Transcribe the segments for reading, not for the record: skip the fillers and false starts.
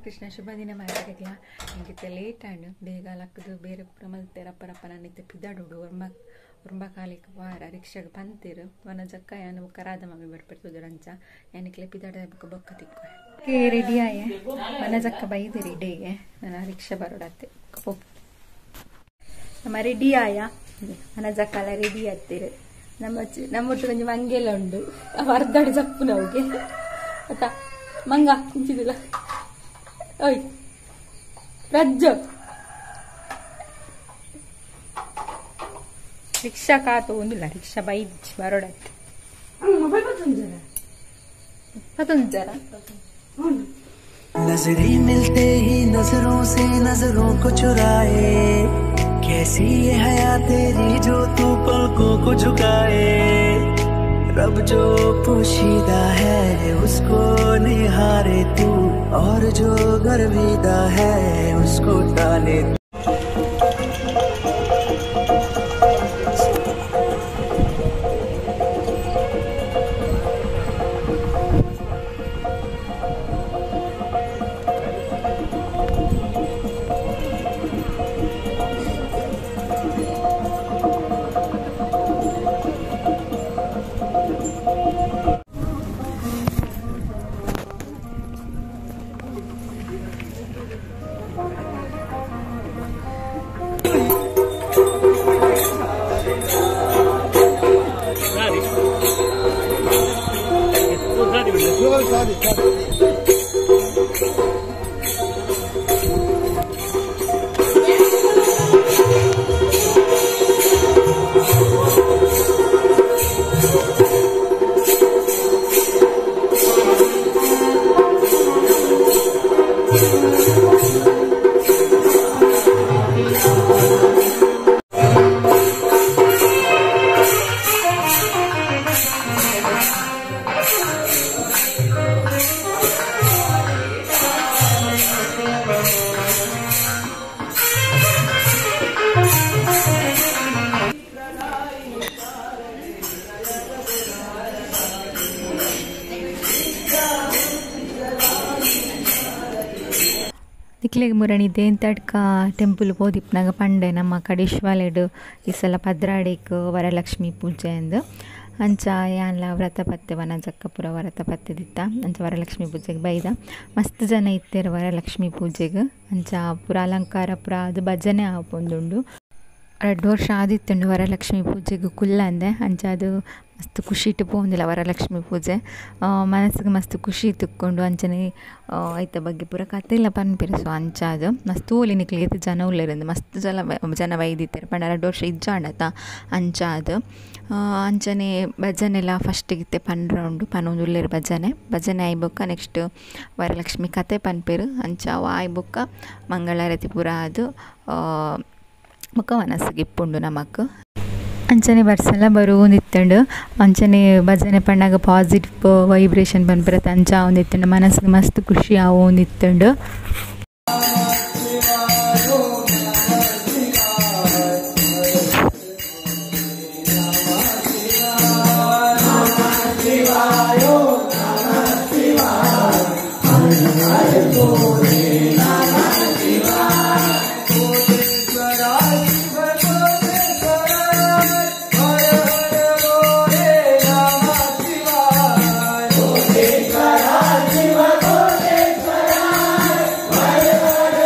Krishna ಶುಭ ದಿನ ಮಾತಾಡಿದ್ಲ ಇಂಗಿತ್ತೆ late ಆಂಡ್ ಬೇಗ ಲಕ್ಕದು ಬೇರೆ ಪೂರ ಮಲ್ತೇರು ಅಪ್ಪರಪ್ಪ ನಾನಿತ್ತೆ ಪಿದಾಡೋಡು ಒರ್ಂಬ ಕಾಲಿಗೆ ವಾರ ರಿಕ್ಷಾಗ ಪಂತೇರು ವನ ಜಕ್ಕ ಯಾನು ಬೊಕ್ಕ ರಾಧ ಮಮ್ಮಿ ಬರ್ಪೆರ್ ಅಂಚ ಯಾನಿಕ್ಲೆ ಪಿದಾಡ ಬೊಕ್ಕ ಬೊಕ್ಕ ತಿಕ್ಕು ರೆಡಿ ಆಯೆ ವನ ಜಕ್ಕ ಬೈದಿರಿ ಡೇಗೆ ನಾನು ರಿಕ್ಷಾ ಬರೋಡತ್ತೆ ನಮ್ಮ ರೆಡಿ ಆಯ ವನ ಜಕ್ಕಲ ರೆಡಿ ಆಗ್ತೀರಿ ನಮ್ಮ ನಮ್ಮೊಟ್ಟು ಕೊಂಚ ಮಂಗೆಲ್ಲ ಉಂಡು ಅರ್ಧಡಿ ಜಪ್ಪು ನಮಗೆ ಅತ್ತ ಮಂಗ ಕುಂಚಿದಿಲ್ಲ ಓಯ್ ರಜ್ಜು ರಿಕ್ಷಾ ಕಾತು ಒಂದಿಲ್ಲ ರಿಕ್ಷಾ ಬೈದ್ ಬರೋಡತ್ತೆ ಮತ್ತೊಂದು ಜರ नजरें मिलते ही नजरों से नजरों को चुराए, कैसी ये हया तेरी जो तू पलकों को झुकाए। रब जो पोशीदा है उसको निहारे तू, और जो गर्विदा है उसको टाले। ನಿಕ್ಲೆಗ್ ಮುರಣಿ ದೇಂತಡ್ಕ ಟೆಂಪಲ್ ಪೋದಿಪ್ಪುನಗ ಪಂಡೆ ನಮ್ಮ ಕಡೇಶ್ವಾಲೆಡ್ ಈ ಸಲ ಪದ್ರಾಡಿಕ್ ವರಲಕ್ಷ್ಮಿ ಪೂಜೆ ಅಂದ್ ಅಂಚ ಯಾನ್ಲ ವ್ರತ ಪತ್ತೆ ವನಜಕ್ಕಪುರ ವ್ರತ ಪತ್ತೆದಿತ್ತ ಅಂಚ ವರಲಕ್ಷ್ಮಿ ಪೂಜೆಗೆ ಬೈದ ಮಸ್ತ್ ಜನ ಇತ್ತೆರ್ ವರಲಕ್ಷ್ಮಿ ಪೂಜೆಗೆ ಅಂಚ ಪೂರ ಅಲಂಕಾರ ಪೂರ ಅದು ಭಜನೆ ಆಪೊಂದುಂಡು. ರಡ್ಡ್ ವರ್ಷ ಆದಿತ್ತುಂಡು ವರಲಕ್ಷ್ಮಿ ಪೂಜೆಗೆ ಕುಲ್ಲಂದೆ ಅಂಚ ಅದು ಮಸ್ತ್ ಖುಷಿಟ್ ಪೋಂದಿಲ್ಲ ವರಲಕ್ಷ್ಮಿ ಪೂಜೆ ಮನಸ್ಸಿಗೆ ಮಸ್ತ್ ಖುಷಿ ತಿಕ್ಕೊಂಡು ಅಂಚನೆ ಐತ ಬಗ್ಗೆ ಪೂರ ಕತೆ ಪನ್ಪೆರ್. ಸೊ ಅಂಚ ಅದು ಮಸ್ತ್ ಓಲಿ ನಿಕ್ಲೆಗ್ ಜನ ಉಲ್ಲೆರ್ ಮಸ್ತ್ ಜನ ಜನ ಬೈದಿತ್ತೆರ್ ಪಂಡ ರಡ್ಡ್ ವರ್ಷ ಇಜ್ಜಾಂಡತ ಅಂಚ ಅದು ಅಂಚನೆ ಭಜನೆಲ ಫಸ್ಟಿಗಿತ್ತೆ ಪನ್ರ ಉಂಡು ಪನೊಂದು ಉಲ್ಲೆರ್ ಭಜನೆ ಭಜನೆ ಆಯಿ ಬೊಕ್ಕ ನೆಕ್ಸ್ಟ್ ವರಲಕ್ಷ್ಮಿ ಕತೆ ಪನ್ಪೆರ್. ಅಂಚ ಅವು ಆಯಿ ಬೊಕ್ಕ ಮಂಗಳಾರತಿ ಪೂರ ಅದು ಬೊಕ್ಕ ಮನಸ್ಸಿಗೆ ಇಪ್ಪುಂಡು ನಮಕ್. ಅಂಚನೆ ಬರ್ಸಲ ಬರುವೊಂದಿತ್ತುಂಡು ಅಂಚನೆ ಭಜನೆ ಪನ್ನಗ ಪಾಸಿಟಿವ್ ವೈಬ್ರೇಷನ್ ಪನ್ಪೆರತ ಅಂಚ ಆವೊಂದಿತ್ತುಂಡು ಮನಸ್ಸಿಗೆ ಮಸ್ತ್ ಖುಷಿ ಆವೊಂದಿತ್ತುಂಡು. Bye.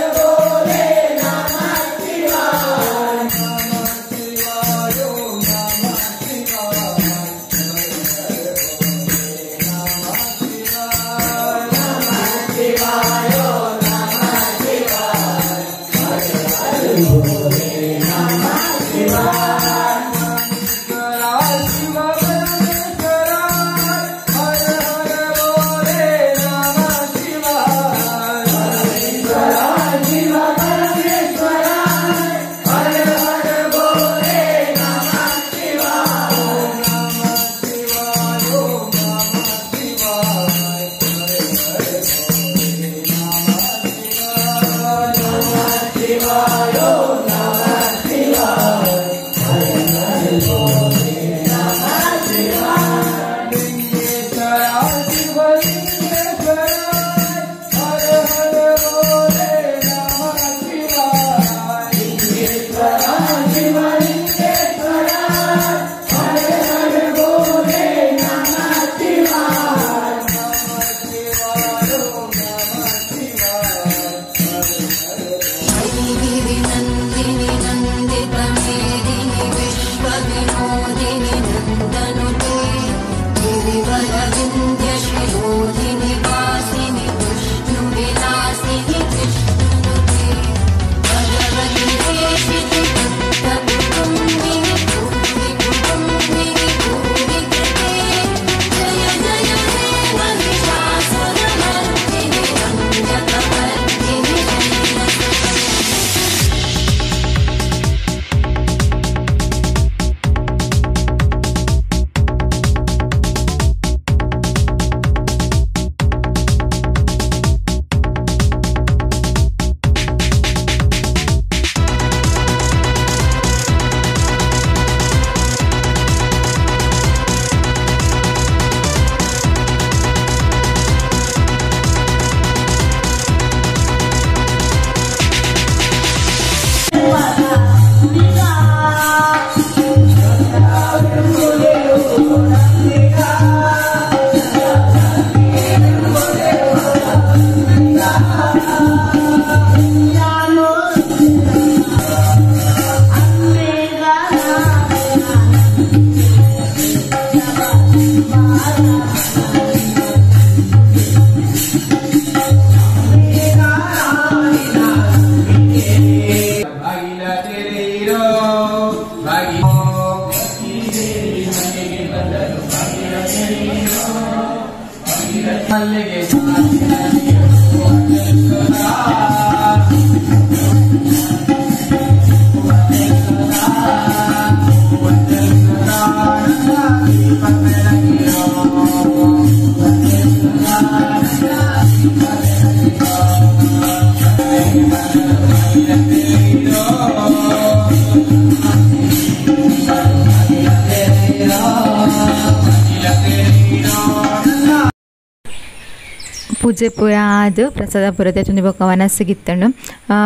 ಪೂಜೆ ಪೂರ ಆದ್ ಪ್ರಸಾದ ಪೂರ ತೆತ್ತೊಂದು ಬೊಕ್ಕ ವನಸ್ಸಿಗಿತ್ತಂಡು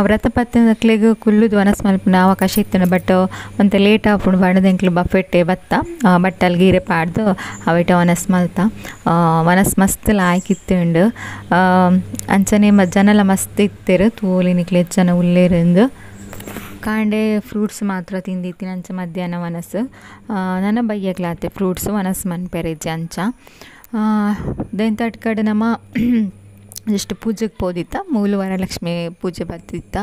ವ್ರತ ಪತ್ತನಕ್ಲೆಗ್ ಕುಲ್ಲುದು ವನಸ್ ಮಲ್ಪುನ ಅವಕಾಶ ಇತ್ತಂಡು ಬಟ್ ಒಂತೆ ಲೇಟ್ ಆಪುಂಡು ಪಂಡುದು ಎಂಕ್ಲು ಬಫೆಟ್ಟೆ ಬತ್ತ ಬಟ್ಟಲ್ ಗೀರೆ ಪಾಡ್ದು ಅವೆಟ ವನಸ್ ಮಲ್ತ ವನಸ್ ಮಸ್ತ್ ಲಾಯ್ಕ್ ಇತ್ತುಂಡು ಅಂಚನೆ ಜನಲ ಮಸ್ತ್ ಇತ್ತೆರ್ ತೂಲಿ ನಿಕ್ಲೆ ಜನ ಉಲ್ಲೇರಿಂದು ಕಾಂಡೆ ಫ್ರೂಟ್ಸ್ ಮಾತ್ರ ತಿಂದಿತ್ತಿನ ಅಂಚ ಮಧ್ಯಾಹ್ನ ವನಸ್ ನನ ಬಯ್ಯಗ್ಲಾತೆ ಫ್ರೂಟ್ಸ್ ವನಸ್ ಮನ್ಪೆರೆಜ್ಜಿ ಅಂಚ ದೆಂತಟ್ ಕಡೆ ನಮ್ಮ ಜಸ್ಟ್ ಪೂಜೆಗೆ ಪೋದಿತ್ತ ಮೂಲು ವರಲಕ್ಷ್ಮಿ ಪೂಜೆ ಬತ್ತಿತ್ತ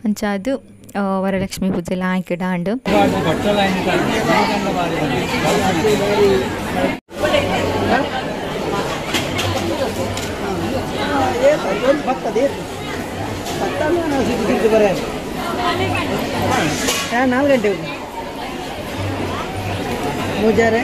ಅಂಚ ಅದು ವರಲಕ್ಷ್ಮಿ ಪೂಜೆ ಲಾಯ್ಕ್ ಡಾಂಡು 4 ಗಂಟೆ ಮುಜಾರೆ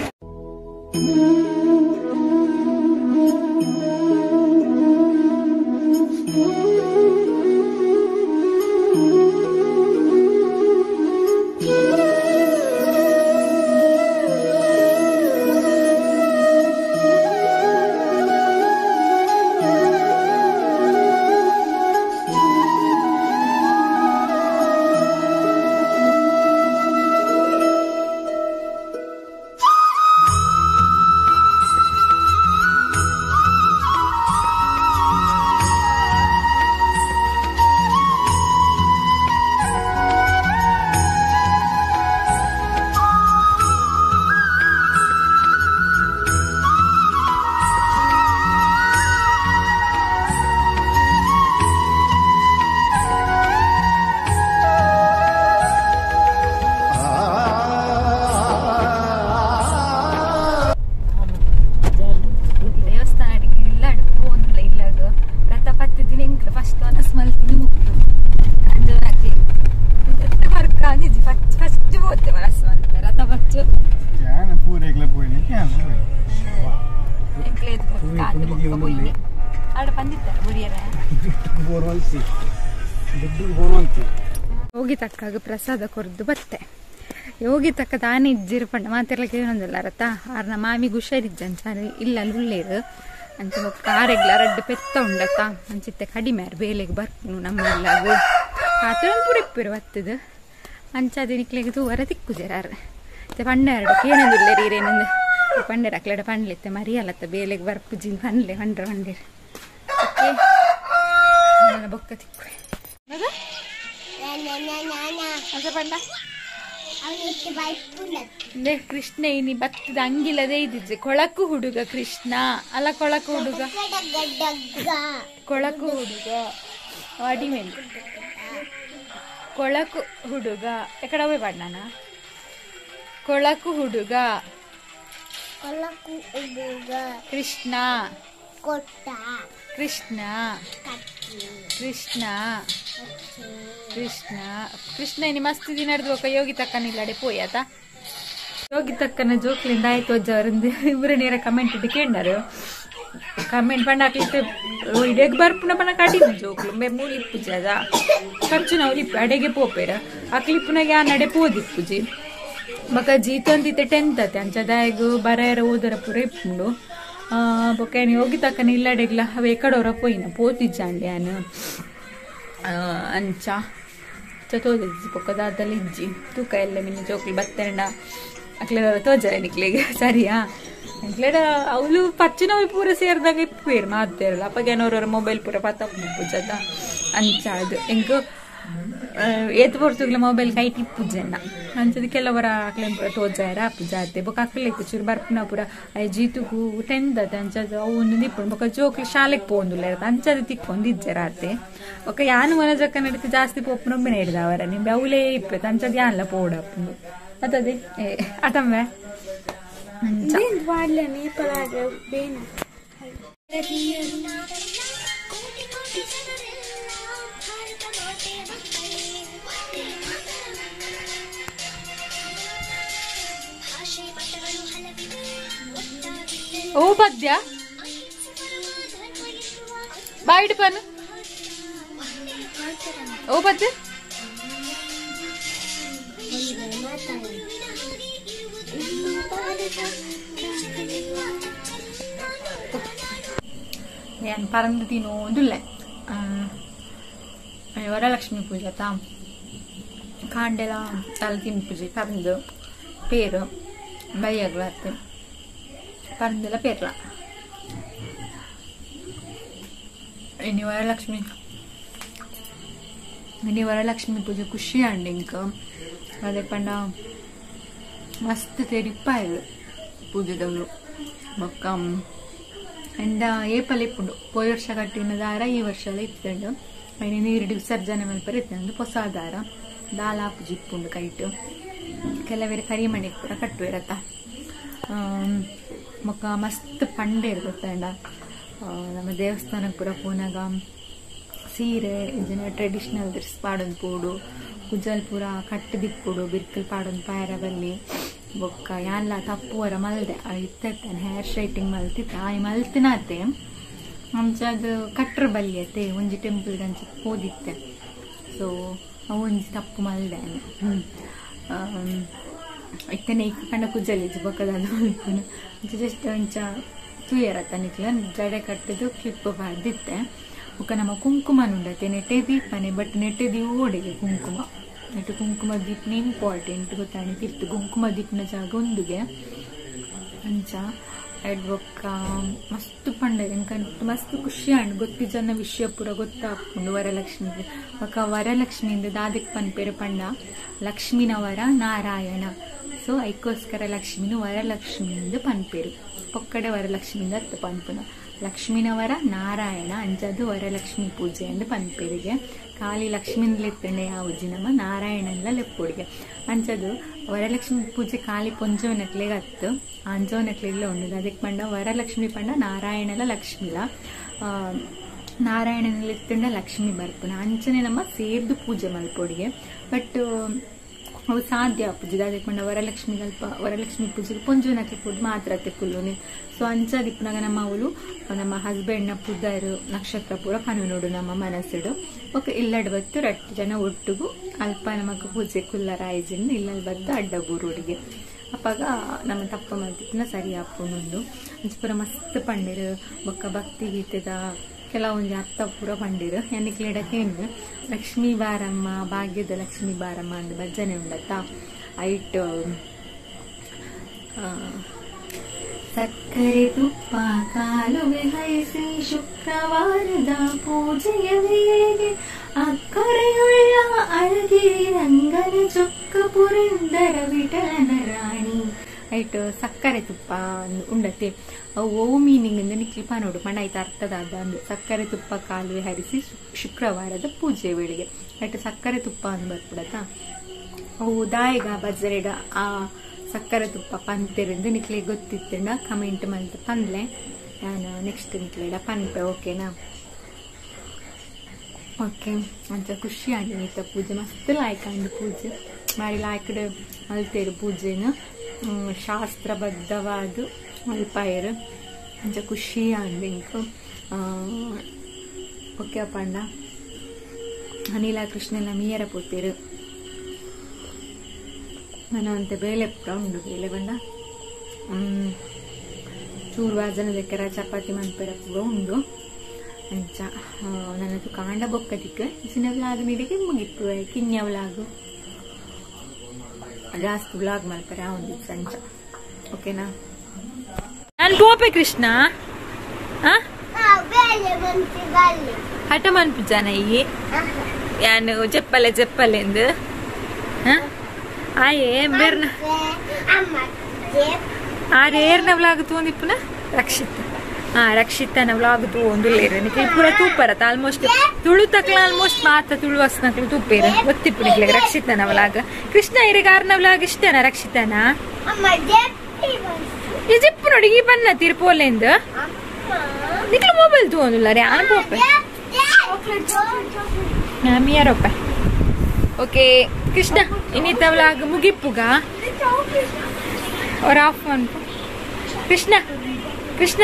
ಯೋಗಿ ತಕ್ಕಾಗ ಪ್ರಸಾದ ಕೊರ್ದು ಬತ್ತೆ ಯೋಗಿ ತಕ್ಕ ತಾನೇ ಇಜ್ಜಿರು ಪಂಡ ಮಾತೆಲ್ಲ ಕೇಳೊಂದಿಲ್ಲ ರತ್ತ ಆರ್ನ ಮಾಮಿಗೆ ಹುಷಾರಿಜ್ಜ ಅಂಚ ಇಲ್ಲ ಉಳ್ಳೇರು ಅಂಚ ಕಾರೆಗ್ಲ ರಡ್ಡು ಪೆತ್ತ ಉಂಡತ್ತ ಅಂಚಿತ್ತೆ ಕಡಿಮೆ ಆರ್ ಬೇಲೆಗೆ ಬರ್ಪುನು ನಮ್ಮ ಇಲ್ಲಾಗು ಕಾತೊಂದು ಪುರಿಪ್ಪಿರು ಬತ್ತದು ಅಂಚ ನಿಕ್ಲೆಗೆ ತೂವರ ತಿಕ್ಕುಜೆರಾರು ಮತ್ತೆ ಪಂಡೆರಡು ಕೇನೊಂದುಲ್ಲೇರಿ ಇರೇನೊಂದು ಪಂಡೆರ ಅಕ್ಲೆಡ ಪಂಡ್ಲಿತ್ತೆ ಮರಿಯಲತ್ತ ಬೇಲೆಗೆ ಬರ್ಪುಜಿ ಪಂಡ್ಲೆ ಪಂಡ್ರ ಪಂಡೇರು ಓಕೆ ಬೊಕ್ಕ ತಿಕ್ಕುವೆ ಕೃಷ್ಣ ಇನಿ ಬತ್ತದ ಅಂಗಿಲದೇ ಇದ್ದಿದ್ದೆ ಕೊಳಕು ಹುಡುಗ ಕೃಷ್ಣ ಅಲ್ಲ ಕೊಳಕು ಹುಡುಗ ಕೊಳಕು ಹುಡುಗ ವಾಡಿ ಮೇಲೆ ಕೊಳಕು ಹುಡುಗ ಎಕಡೆ ಹೋಯ್ ಬಾಡ್ನಾನ ಕೊಳಕು ಹುಡುಗ ಕೃಷ್ಣ ಕೃಷ್ಣ ಕೃಷ್ಣ ಕೃಷ್ಣ ಕೃಷ್ಣ ಇನಿ ಮಸ್ತ್ ದಿನ ನಡೆದು ಯೋಗಿ ತಕ್ಕನಿಲ್ಲಡೆ ಪೋಯಾತ ಯೋಗಿ ತಕ್ಕನ ಜೋಕ್ಲಿಂದ ಆಯ್ತು ಅಜ್ಜವರಿಂದ ಇಬ್ಬರು ನೇರ ಕಮೆಂಟ್ ಇಟ್ಟು ಕೇಂಡರು ಕಮೆಂಟ್ ಪಂಡ ಹಾಕ್ಲಿಕ್ಕೆ ಇಡೇಗ್ ಬರ್ಪುನ ಪನ ಕಡಿಮೆ ಜೋಕ್ಲು ಮೇ ಮೂಲಿಪ್ಪುಜಿ ಅದ ಖರ್ಚು ನಾವು ಲಿಪ್ಪು ಅಡೆಗೆ ಪೋಪೇರ ಅಕ್ಲಿಪ್ಪುನಾಗೆ ಆ ನಡೆ ಪೋದಿಪ್ಪುಜಿ ಬೊಕ ಜೀತೊಂದಿತ್ತೆ ಟೆಂತ್ ಅತ್ತೆ ಅಂಚದಾಯಗು ಬರಾಯರ ಓದರ ಪೂರ ಇಪ್ಪುಂಡು ಬೊಕ ಏನು ಯೋಗಿ ತಕ್ಕನ ಇಲ್ಲಡೆಗ್ಲ ಅವ ಎಕಡೋರ ಪೋಯಿನ ಪೋತಿಜ್ಜಾಂಡೆ ಆನು ಅಂಚ ತೋಜಿ ಬೊಕ್ಕ ದಾದಲ್ಲಿ ಇಜ್ಜಿ ತೂಕ ಎಲ್ಲ ಮಿನ್ನ ಜೋಕ್ಲು ಬತ್ತೆಂಡ ಅಕ್ಲೆಡ ತೋಜರೆ ನಿಕ್ಲೆಗೆ ಸರಿಯಾ ಎಂಕ್ಲೆಡ ಅವಳು ಪಚ್ಚಿನವಿ ಪೂರ ಸೇರಿದಾಗ ಇಪ್ಪೇರು ಮಾತೇರಲ್ಲ ಅಪ್ಪಗೇನೋರವ್ರ ಮೊಬೈಲ್ ಪೂರ ಪತ್ತ ಪೂಜದ ಅಂಚ ಅದು ಎಂಕ್ ಏತ್ ಪೊರ್ತುಗ್ಲ ಮೊಬೈಲ್ ಕೈ ಟಿಪ್ಪುಜೆನ್ನ ಅಂಚದ ಕೆಲವರ ಅಕ್ಲೆನ್ ಪೂರ ತೋಜಾರ ಪೂಜಾತೆ ಬೊಕ ಅಕ್ಲೆಗ್ ಚೂರು ಬರ್ಪುನ ಪೂರ ಜೀತುಗು ಟೆಂದತೆ ಅಂಚದ ಅವು ಒಂದೊಂದು ಇಪ್ಪುಂಡು ಬೊಕ ಜೋಕ್ಲು ಶಾಲೆಗ್ ಪೋಂದುಲ್ಲ ಅಂಚದ ತಿಕ್ಕೊಂದು ಇಜ್ಜೆರಾತೆ ಬೊಕ ಯಾನು ಮನಜಕ್ಕ ನಡೀತು ಜಾಸ್ತಿ ಪೋಪುನೊಂಬೆ ಹಿಡ್ದವರ ನಿಂಬೆ ಅವಲೇ ಇಪ್ಪೆ ಅಂಚದ ಯಾನ್ಲ ಪೋಡಪ್ಪುಂಡು ಅತದೆ ಅತಮ್ಮೆ. ಓ ಪದ್ಯ ಬಾಯ್ಡ್ ಪನ್ ಓ ಪದ್ಯ ഞാൻ പറന്ന് തിന്നോണ്ടില്ലേ ವರಲಕ್ಷ್ಮಿ ಪೂಜೆ ತಾ ಕಾಂಡೆಲ ತಲೆ ತಿನ್ಪುಜಿ ಪರಂದು ಪೇರು ಬೈಯಾಗ್ಲಾತ್ತೆ ಪರಂದೆಲ್ಲ ಪೇರ್ಲ ಇನ್ನು ವರಲಕ್ಷ್ಮಿ ಇನ್ನು ವರಲಕ್ಷ್ಮಿ ಪೂಜೆ ಖುಷಿ ಅಂಡ್ ಇಂಕ ಅದೇ ಪಂಡ ಮಸ್ತ್ ತೆರಿಪ್ಪಾಯರು ಪೂಜೆದವರು ಬೊಕ್ಕ ಅಂಡ ಏಪಲ್ ಇಪ್ಪುಂಡು ಪೋಯಿ ವರ್ಷ ಕಟ್ಟಿನ ದಾರ ಈ ವರ್ಷ ಎಲ್ಲ ಇತ್ತಂಡು ಐನ ನೀರು ವಿಸರ್ಜನೆ ಮಲ್ಪರೆ ಇತ್ತಂದು ಹೊಸ ದಾರ ದಾಲ ಪೂಜೆ ಇಪ್ಪುಂಡು ಕೈಟು ಕೆಲವೇರು ಕರಿಮಣಿ ಪೂರ ಕಟ್ಟುವಿರತ್ತ ಬೊಕ್ಕ ಮಸ್ತ್ ಪಂಡೇರು ಗೊತ್ತಂಡ ನಮ್ಮ ದೇವಸ್ಥಾನಕ್ಕೆ ಪೂರ ಪೋನಾಗ ಸೀರೆ ಇದನ್ನ ಟ್ರೆಡಿಷನಲ್ ಡ್ರೆಸ್ ಪಾಡೊಂದು ಪೋಡು ಕುಜಲ್ ಪೂರ ಕಟ್ಟದಿಪ್ಪುಡು ಬಿರ್ಕಲ್ ಪಾಡೊಂದು ಪಾಯರ ಬಲ್ಲಿ ಬೊಕ್ಕ ಯಾನ್ಲ ತಪ್ಪುವರ ಮಲ್ದೆ ಇತ್ತಾನೆ ಹೇರ್ ಸ್ಟ್ರೈಟಿಂಗ್ ಮಲ್ತಿತ್ತ ಆಯ್ ಮಲ್ತಿನಾತೆ ಅಂಚ ಅದು ಕಟ್ರ ಬಲ್ಲಿ ಅತ್ತೆ ಒಂಜಿ ಟೆಂಪಲ್ ಅಂಚ ಪೋದಿತ್ತೆ ಸೊ ಅವು ಒಂಜಿ ತಪ್ಪು ಮಲ್ದೆ ಇತ್ತನೆ ಇಕ್ಕ ಕಂಡ ಕುಜಲ್ ಇಜ್ಜಿ ಬೊಕ್ಕದ ಮಲ್ಪುನು ಅಂಚ ಜಸ್ಟ್ ಅಂಚ ತೂಯರತ್ತ ನಿಕ್ಲ ಜಡೆ ಕಟ್ಟದು ಕ್ಲಿಪ್ ಬಾರ್ದಿತ್ತೆ ಬೊಕ್ಕ ನಮ್ಮ ಕುಂಕುಮ ಉಂಡತೆ ನೆಟ್ಟೆ ದೀಪನೆ ಬಟ್ ನೆಟ್ಟೆ ಓಡೆಗೆ ಕುಂಕುಮ ನೆಟ್ಟು ಕುಂಕುಮ ದೀಪನೆ ಇಂಪಾರ್ಟೆಂಟ್ ಗೊತ್ತಾಣಿ ತಿರ್ತು ಕುಂಕುಮ ದೀಪನ ಜಾಗ ಒಂದುಗೆ ಅಂಚ ಎಡ್ ಬೊಕ್ಕ ಮಸ್ತ್ ಪಂಡ ಎಂಕಂತ ಮಸ್ತ್ ಖುಷಿ ಅಂಡ್ ಗೊತ್ತಿ ಜನ ವಿಷಯ ಪೂರ ಗೊತ್ತಾಪುಂಡು ವರಲಕ್ಷ್ಮಿ ಬೊಕ್ಕ ವರಲಕ್ಷ್ಮಿಯಿಂದ ದಾದಕ್ ಪನ್ಪೇರು ಪಂಡ ಲಕ್ಷ್ಮಿನ ವರ ನಾರಾಯಣ ಸೊ ಐಕೋಸ್ಕರ ಲಕ್ಷ್ಮಿನ ವರಲಕ್ಷ್ಮಿಯಿಂದ ಪನ್ಪೇರು ಪೊಕ್ಕಡೆ ವರಲಕ್ಷ್ಮಿಯಿಂದ ಅತ್ತ ಪನ್ಪುನ ಲಕ್ಷ್ಮಿನವರ ನಾರಾಯಣ ಅಂಚದು ವರಲಕ್ಷ್ಮಿ ಪೂಜೆ ಅಂದ್ ಪನ್ಪೇರಿಗೆ ಖಾಲಿ ಲಕ್ಷ್ಮಿಂದಲೆತ್ತಂಡೆ ಯಾವುಜಿ ನಮ್ಮ ನಾರಾಯಣನ್ಲ ಲೆಪ್ಪುಡಿಗೆ ಅಂಚದು ವರಲಕ್ಷ್ಮಿ ಪೂಜೆ ಖಾಲಿ ಪೊಂಜೋನಕ್ಲೆಗ್ ಅತ್ತು ಅಂಜೋನಕ್ಲೆಗ್ಲ ಉಂಡು ಅದಕ್ಕೆ ಪಂಡ ವರಲಕ್ಷ್ಮಿ ಪಂಡ ನಾರಾಯಣಲ ಲಕ್ಷ್ಮಿಲ ನಾರಾಯಣನಲೆತ್ತಂಡ ಲಕ್ಷ್ಮಿ ಬರ್ಪುನ ಅಂಚನೆ ನಮ್ಮ ಸೇರ್ದು ಪೂಜೆ ಮಲ್ಪೊಡಿಗೆ ಬಟ್ ಅವು ಸಾಧ್ಯ ಪೂಜೆ ಅದಕ್ಕೆ ಪಂಡ ವರಲಕ್ಷ್ಮಿ ಅಲ್ಪ ವರಲಕ್ಷ್ಮಿ ಪೂಜೆಗೆ ಪೊಂಜೋನಕ್ಲೆ ಪೂಜೆ ಮಾತ್ರ ಕುಲ್ಲುನೆ ಸೊ ಅಂಚದಿಪ್ಪುನಾಗ ನಮ್ಮ ಅವಳು ನಮ್ಮ ಹಸ್ಬೆಂಡ್ನ ಪುದರ್ ನಕ್ಷತ್ರ ಪೂರ ಪನು ನೋಡು ನಮ್ಮ ಮನಸ್ಸುಡು ಬೊಕ್ಕ ಇಲ್ಲಡ್ ಬತ್ತು ರಟ್ಟು ಜನ ಒಟ್ಟುಗು ಅಲ್ಪ ನಮಕ್ ಪೂಜೆ ಕುಲ್ಲರಾಯಿಜಿಂದ ಇಲ್ಲಲ್ಲಿ ಬತ್ತು ಅಡ್ಡ ಬೂರುಡಿಗೆ ಅಪ್ಪಾಗ ನಮ್ಮ ತಪ್ಪ ಮಲ್ತಿತ್ತಿನ ಸರಿ ಆಪುಂಡು ಅಂಚ ಪೂರ ಮಸ್ತ್ ಪಂಡಿರು ಬೊಕ್ಕ ಭಕ್ತಿ ಗೀತೆದ ಕೆಲವೊಂಜಿ ಅರ್ಥ ಪೂರ ಪಂಡಿರು ಎನಿಕ್ಲೆಡಕೇನು ಲಕ್ಷ್ಮೀ ಬಾರಮ್ಮ ಭಾಗ್ಯದ ಲಕ್ಷ್ಮೀ ಬಾರಮ್ಮ ಅಂದ್ ಭಜನೆ ಉಂಡತ್ತ ಐಟ್ ಸಕ್ಕರೆ ತುಪ್ಪ ಕಾಲುವೆ ಹರಿಸಿ ಶುಕ್ರವಾರದ ಪೂಜೆಯ ವೇಳೆ ಅಕ್ಕರೆಯುಳ್ಳ ಅಳಗಿರಿ ರಂಗನ ಚೊಕ್ಕ ಪುರಂದರ ವಿಠಲನ ರಾಣಿ ಐಟ್ ಸಕ್ಕರೆ ತುಪ್ಪ ಉಂಡತೆ ಅವು ಓ ಮೀನಿಂಗ್ ಅಂದ್ರೆ ನಿಕ್ಲಿ ನೋಡು ಪಂಡ ಐತ ಅರ್ಥದಾದ ಅಂದು ಸಕ್ಕರೆ ತುಪ್ಪ ಕಾಲುವೆ ಹರಿಸಿ ಶುಕ್ರವಾರದ ಪೂಜೆ ವೇಳೆಗೆ ಐಟ್ ಸಕ್ಕರೆ ತುಪ್ಪ ಅಂದ್ ಬರ್ಪುಡತ ಅವು ದಾಯಗ ಬಜರೆಡ ಆ ಸಕ್ಕರೆ ತುಪ್ಪ ಪಂತೆರಿಂದ ನಿಕ್ಲೆ ಗೊತ್ತಿತ್ತಂಡ ಕಮೆಂಟ್ ಮಲ್ತ ಪಂದ್ಲೆ ನಾನು ನೆಕ್ಸ್ಟ್ ನಿಕ್ಲೆಡ ಪನ್ಪೆ ಓಕೆನಾ ಓಕೆ ಅಂಚ ಖುಷಿ ಆಂಡ್ ಪೂಜೆ ಮಸ್ತ್ ಲಾಯ್ಕ್ ಆಂಡ್ ಪೂಜೆ ಬಾರಿ ಲಾಯ್ಕಡ್ ಮಲ್ತೇರು ಪೂಜೆನ ಶಾಸ್ತ್ರಬದ್ಧವಾದ ಮಲ್ಪಾಯರು ಅಂಚ ಖುಷಿ ಆಂಡ್ ಇಂಕ್ ಓಕೆ ಪಂಡ ಅನಿಲ ಕೃಷ್ಣೆಲ್ಲ ಮೀಯರ ಪೋತೇರು ನಾನು ಅಂತೆ ಬೇಳೆ ಪೂರ ಉಂಡು ಬೇಳೆ ಬಂಡ ಚೂರು ವಾಜನ ದಕ್ಕರ ಚಪಾತಿ ಮನ್ಪೆರ ಪೂರ ಉಂಡು ಅಂಚ ನನ್ನದು ಕಾಂಡ ಬೊಕ್ಕದಿಕ್ಕ ಚಿನ್ನ ವ್ಲಾಗ್ ನೀಡಿಗೆ ಮುಗಿತ್ತು ಕಿನ್ಯ ವ್ಲಾಗ್ ಜಾಸ್ತಿ ವ್ಲಾಗ್ ಮಲ್ಪರೆ ಒಂದು ಅಂಚ ಓಕೆನಾ ನಾನು ಪೋಪೆ ಕೃಷ್ಣ ಹಠ ಮನ್ಪುಜಾನ ಈ ಯಾನು ಜಪ್ಪಲೆ ಜಪ್ಪಲೆಂದು ಆಯೇ ಬೇರ್ನ ಆರೇರ್ನ ವ್ಲಾಗ್ ತೂಂದಿಪ್ಪುನ ರಕ್ಷಿತ್ ರಕ್ಷಿತನ ವ್ಲಾಗ್ ತೂಂದುಲ್ಲೇರು ನಿಕ್ಲೆ ಪೂರ ತೂಪರತ್ತ ಆಲ್ಮೋಸ್ಟ್ ತುಳು ತಕ್ಲ ಆಲ್ಮೋಸ್ಟ್ ಮಾತ ತುಳು ವಸ್ನಕ್ಲು ತೂಪೇರು ಗೊತ್ತಿಪ್ಪು ನಿಕ್ಲೆ ರಕ್ಷಿತನ ವ್ಲಾಗ್ ಕೃಷ್ಣ ಇರೆಗಾರ್ನ ವ್ಲಾಗ್ ಇಷ್ಟನ ರಕ್ಷಿತನ ಈ ಜಿಪ್ಪು ನೋಡಿ ಈ ಬಣ್ಣ ತಿರುಪೋಲೆಂದು ನಿಕ್ಲ ಮೊಬೈಲ್ ತೂವೊಂದುಲ್ಲ ರೇ ಆನ್ ಪೋಪೆ ಮಿಯರೊಪ್ಪೆ ಓಕೆ ಕೃಷ್ಣ ಇನ್ನಿತ ವ್ಲಾಗ್ ಮುಗಿಪ್ಪುಗ और ಆಫ್ ಮನ್ಪು ಕೃಷ್ಣ ಕೃಷ್ಣ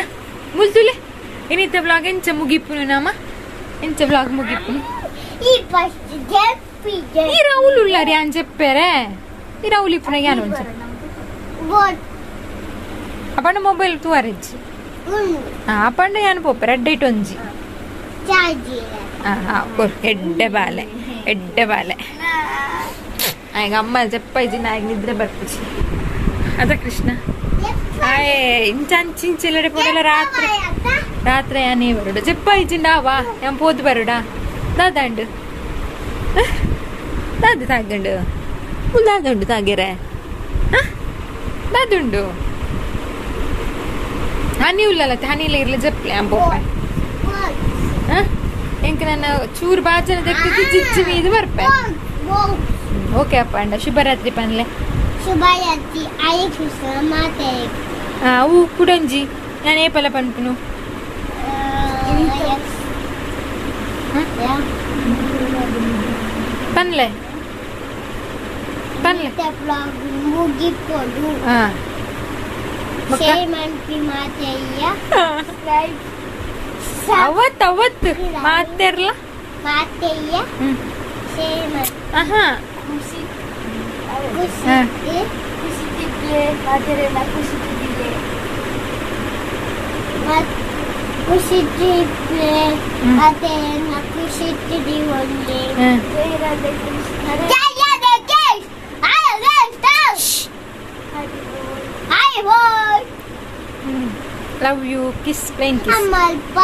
ಮುಲ್ತುಲೆ ಇನ್ನಿತ ವ್ಲಾಗ್ ಎಂಚ ಮುಗಿಪ್ಪುನು ನಾಮ ಎಂಚ ವ್ಲಾಗ್ ಮುಗಿಪ್ಪುನು ಈ ರೌಲ್ ಉಲ್ಲಾರಿ ಆನ್ ಚೆಪ್ಪೆರೆ ಈ ರೌಲ್ ಇಪ್ಪುನ ಯಾನ್ ಒಂಚ ಅಪಂಡ ಮೊಬೈಲ್ ತೂವರೆಜ್ಜಿ ಅಪಂಡ ಯಾನ್ ಪೋಪೆ ರೆಡ್ ಐಟ್ ಒಂಜಿ ಎಡ್ಡೆ ಬಾಲೆ ಎಡ್ಡೆ ಬಾಲೆ ಆಗ ಅಮ್ಮ ಜಪ್ಪಾಯ್ಜಿ ನಾಯಿಗೆ ನಿದ್ರೆ ಬರ್ಪುಜಿ ಅದ ಕೃಷ್ಣ ಆಯ್ ಇಂಚ ಅಂಚಿಂಚೆಲ್ಲಡೆ ಪೋಡಲ ರಾತ್ರಿ ರಾತ್ರಿ ಯಾನೇ ಬರುಡ ಜಪ್ಪಾಯ್ಜಿಂಡ ವಾ ಯಾನ್ ಪೋದು ಬರುಡ ದಾದಾಂಡು ದಾದ ತಾಗಂಡು ದಾದುಂಡು ತಾಗೆರೆ ದಾದುಂಡು ಹನಿ ಉಲ್ಲಲ್ಲ ಹನಿಲ್ಲ ಇರ್ಲ ಜಪ್ಲೆ ಯಾನ್ ಪೋಪೆ ಎಂಕ ನನ್ನ ಚೂರು ಬಾಜನ ದಕ್ಕಿದ್ದು ಜಿಜ್ಜಿ ಮೀದು ಬರ್ಪೆ ಓಕೆ ಅಪ್ಪ ಅಂಡ ಶುಭರಾತ್ರಿ ಪನ್ಲೆ ಶುಭರಾತ್ರಿ ಹರೇ ಕೃಷ್ಣ ಮಾತೆ ಅವು ಕುಡಂಜಿ ನಾನು ಏಪಲ ಪನ್ಪುನು ಪನ್ಲೆ ಪನ್ಲೆ ಮುಗಿಪೊಡು ಶೇರ್ ಮನ್ಪಿ ಮಾತೆಯ್ಯ ಅವತ್ತು ಅವತ್ತು ಮಾತೆರ್ಲ ಮಾತೆಯ್ಯ ಶೇರ್ ಆಹಾ ಖುಷಿ ಖುಷಿ ತಿಪ್ಲೆ ಮಾತೆರೆಲ್ಲ ಖುಷಿ ತಿಪ್ಲೆ ಖುಷಿ ತಿಪ್ಲೆ ಮಾತೆರೆಲ್ಲ ಖುಷಿ ತಿದಿವೊಂದೆ ಜಯ ರಾಧೆ ಕೃಷ್ಣ ಜಯ ರಾಧೆ ಕೃಷ್ಣ ಹರಿ ಬೋಲ್ love you kiss plain kiss ಅಮ್ಮಲ್ಪ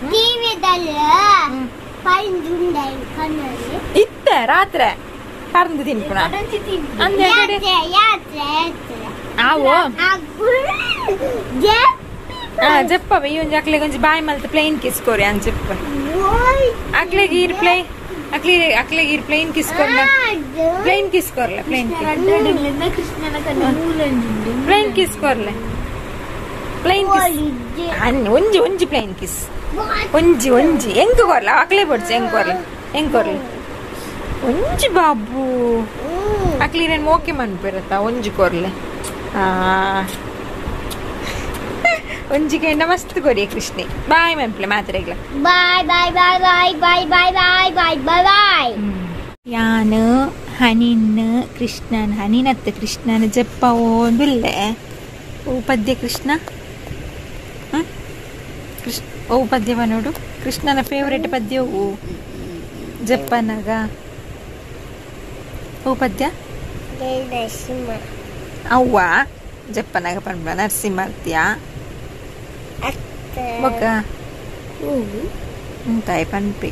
ಟಿವಿದಲ್ಲಿ ಪೈಂದುಂಡ ಕಣ್ಣಲ್ಲಿ ಇತ್ತ ರಾತ್ರಿ ಪರಂದು ತಿನ್ಪುಣ ಅಂದೆ ಯಾತ್ರೆ ಆವೋ ಜಪ್ಪ ಈ ಒಂಜಿ ಅಕ್ಲೆಗ್ ಒಂಜಿ ಬಾಯ್ ಮಲ್ತ ಪ್ಲೇನ್ ಕಿಸ್ ಕೊರಿ ಅನ್ ಜಪ್ಪ ಅಕ್ಲೆಗ್ ಈರ್ ಪ್ಲೇನ್ ಅಕ್ಲಿ ಅಕ್ಲೆಗ್ ಈರ್ ಪ್ಲೇನ್ ಕಿಸ್ ಕೊರ್ಲ ಪ್ಲೇನ್ ಕಿಸ್ ಕೊರ್ಲ ಪ್ಲೇನ್ ಪ್ಲೇನ್ ಕಿಸ್ ಕೊರ್ಲೆ ಪ್ಲೇನ್ ಕಿಸ್ ಒಂಜಿ ಒಂಜಿ ಪ್ಲೇನ್ ಕಿಸ್ ಒಂಜಿ ಒಂಜಿ ಎಂಕ್ ಕೊರ್ಲ ಅಕ್ಲೆ ಬೊಡ್ಚಿ ಎಂಕ್ ಕೊರ್ಲ ಎಂಕ್ ಕೊರ್ಲ ಒಂಜಿ ಬಾಬು ಅಕ್ಲಿ ಓಕೆ ಮನ್ಪಿರತ್ತ ಒಂಜಿ ಕೊರ್ಲೆ ಒಂಜಿ ಕೆಂಡ ಮಸ್ತ್ ಕೊರಿಯ ಕೃಷ್ಣೆ boy ಮನ್ಪ್ಲೆ ಮಾತ್ರೆಗ್ಲ bye bye bye bye bye bye bye bye bye bye ಯಾನು ಹನಿನ್ ಕೃಷ್ಣನ್ ಹನಿನತ್ತ ಕೃಷ್ಣನ ಜಪ್ಪ ಓಂದುಲ್ಲೆ ಓ ಪದ್ಯ ಕೃಷ್ಣ ಕೃಷ್ಣ ಓ ಪದ್ಯವ ನೋಡು ಕೃಷ್ಣನ ಫೇವ್ರೇಟ್ ಪದ್ಯ ಓ ಜಪ್ಪನಾಗ ಓ ಪದ್ಯ ಅವ್ವ ಜಪ್ಪನಾಗ ಪನ್ಪ ನರಸಿಂಹ ಬೊಕ್ಕ ತಾಯಿ ಪನ್ಪಿ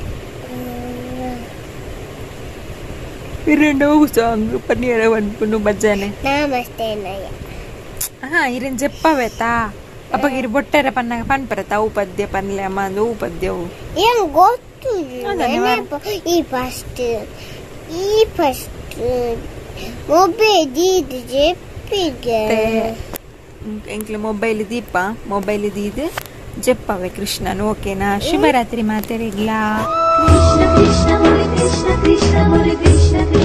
ಇರೆಂಡು ಸಾಂಗ್ ಪನ್ನೀರ ಪನ್ಪುನು ಭಜನೆ ನಮಸ್ತೆ ನಯ ಹಾ ಇರೆನ್ ಜಪ್ಪವೇತಾ ಅಪ್ಪಗೆ ಇರು ಬೊಟ್ಟೆರ ಪನ್ನಾಗ ಪನ್ಪರತ ಅವು ಪದ್ಯ ಪನ್ಲೆ ಅಮ್ಮ ಅಂದು ಅವು ಪದ್ಯವು ಏನು ಗೊತ್ತು ಈ ಫಸ್ಟ್ ಈ ಫಸ್ಟ್ ಮೊಬೈಲ್ ಇದು ಜಪ್ಪಿಗೆ ಎಂಕ್ಲೆ ಮೊಬೈಲ್ ದೀಪ ಮೊಬೈಲ್ ದೀದು ಜಪ್ಪವೆ ಕೃಷ್ಣನ್ ಓಕೆನಾ ಶುಭರಾತ್ರಿ ಮಾತೆರಿಗ್ಲಾ ಕೃಷ್ಣ ಕೃಷ್ಣ ಮುರಿ ಕೃಷ್ಣ ಕೃಷ್ಣ ಮುರಿ ಕೃಷ್ಣ ಕೃಷ್ಣ.